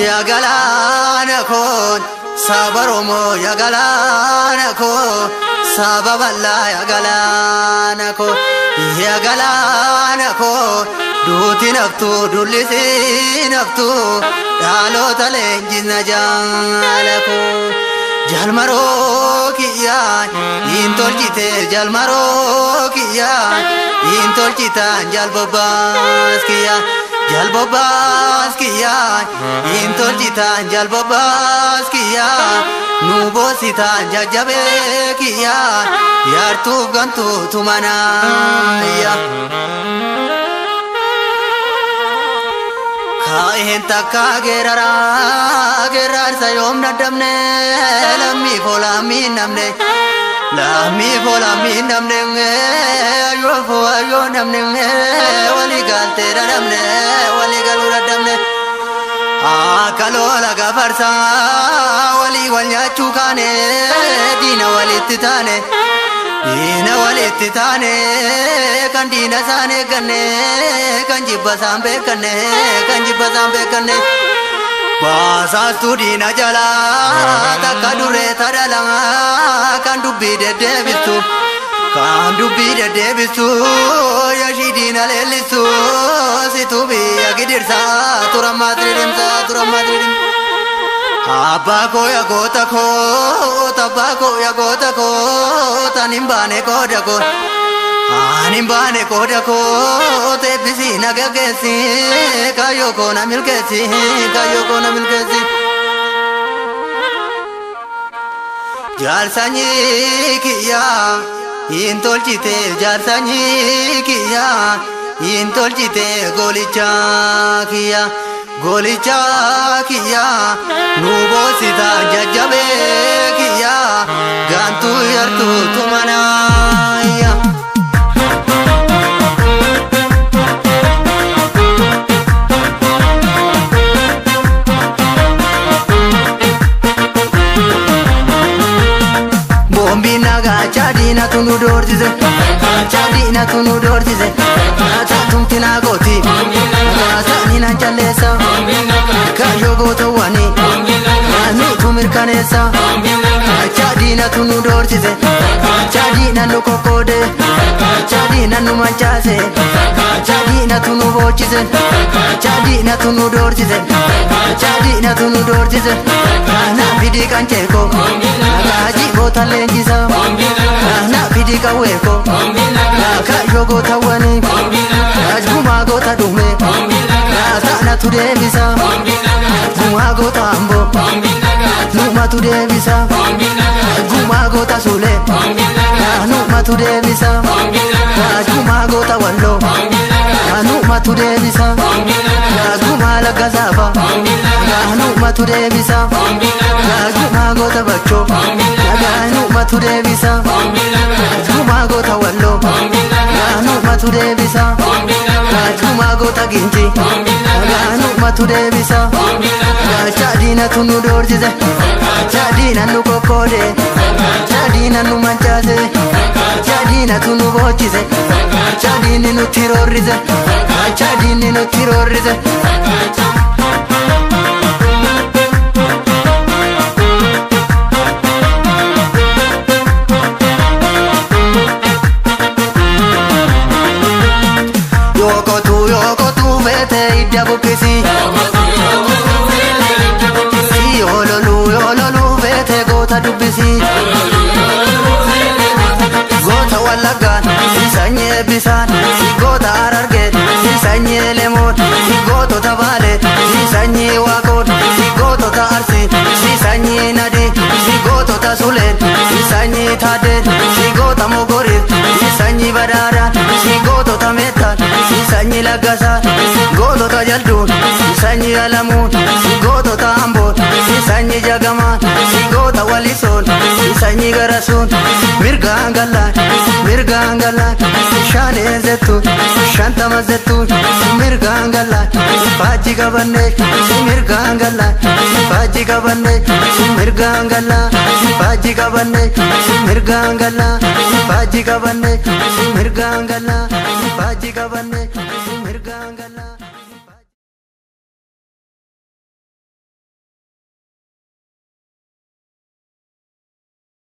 Yaa galaana koo saba Oromoo yaa galaana koo saba bal'aa yaa galaana koo yaa galaana koo duuti naftu dullisi naftu dhaloota leenjisna jaala koo jalmaroo kiyyaan hin tolchite jalmaroo kiyyaan hin tolchitaan jalbobbaas kiyyaan. Jalbobbaas kiyyaan hin tolchitaan jalbobbaas kiyyaan nu boositaan jajjabee kiyyaan yaartuuf gantuutu manaa. Kaa'een takka geeraraa geeraarsa yoom dadhabne lammii foolaamii namne. Lammii foolaamii namne ayyoo foo ayyoo namne walii galtee dadhabne walii galuu dadhabne. Akka lola gafarsaa walii wal nyaachuu kaane diina walitti taane. Diina walitti taane kan diina isaan eegganne kan jibba isaan beekanne kan jibba isaan beekanne. Baasaastu diina jalaa takka duree tadhalaa kan dubbii deddeebistu kan dubbii deddeebistu yashii diina leellistu situu biyya gidirsaa turammaa tiriidhimsaa turammaa tiriidhimsaa. Abbaa koo yaa goota koo abbaa koo yaa goota koo tan hin baane qooda koo. Ani hin baane qooda koo teebbisii na gaggeessi kaayyoo koo na milkeessi kaayyoo koo na milkeessi. Jaarsanyii kiyyaa hin tolchite jaarsanyii kiyyaa hin tolchite goolicha kiyyaa goolicha kiyyaa nu boosita jajjabee kiyyaa gaantuu yartuu tumanaa. Boombiin nagaa chaadiinatu nu doorsise chaadiinatu nu doorsise tumti naa gooti saani naan calleessa kaayyoo gootawwani nutu mirkaneessa chaadiinatu nu doorsise chaadiinan nu kokkoode chaadiinan nu mancaase chaadiinatu nu boochise chaadiinatu nu doorsise chaadiinatu nu doorsise na fidii qanceeko nagaa goota leenjisa na fidii qawweeko kaayyoo gootawwani gumaa goota dhume taanatu deebisa gumaa goota amboo numatu deebisa gumaa goota sulee numatu deebisa gumaa goota walloo numatu deebisa gumaa laggasaafa numatu deebisa gumaa goota bachoo numatu deebisa gumaa goota walloo numatu deebisa gumaa goota ginji numatu deebisa chaadiinatu nu doorsise chaadiina nu kokkoode chaadiina nu mancaase chaadiinatu nu boochise chaadiinni nutti roorrise chaadiinni nutti roorrise. Yoo feete idda buqqisi. Yoo loluu feete goota dubbisi. Goota Wallaggaan si sanyii eebbisaan si goota Harargeen si sanyii Lemoon si gootota Baalee si sanyii Waaqoon si gootota Arsii si sanyii Nadii si gootota Suleen si sanyii Taaddeen si goota Mogoriif si sanyii Badhaadhaan si gootota Meettaan si sanyii Laggasaan gootota Jalduun si sanyii Alamuun si gootota Amboon si sanyii Jagamaan si goota Walisoon si sanyii Garasuun mirgaan gallaan mirgaan gallaan shaanee zettuun shantama zettuun mirgaan gallaan faajji qabannee mirgaan gallaan faajji qabannee mirgaan gallaan faajji qabannee mirgaan gallaan faajji qabannee mirgaan gallaan. faajjii qabanne.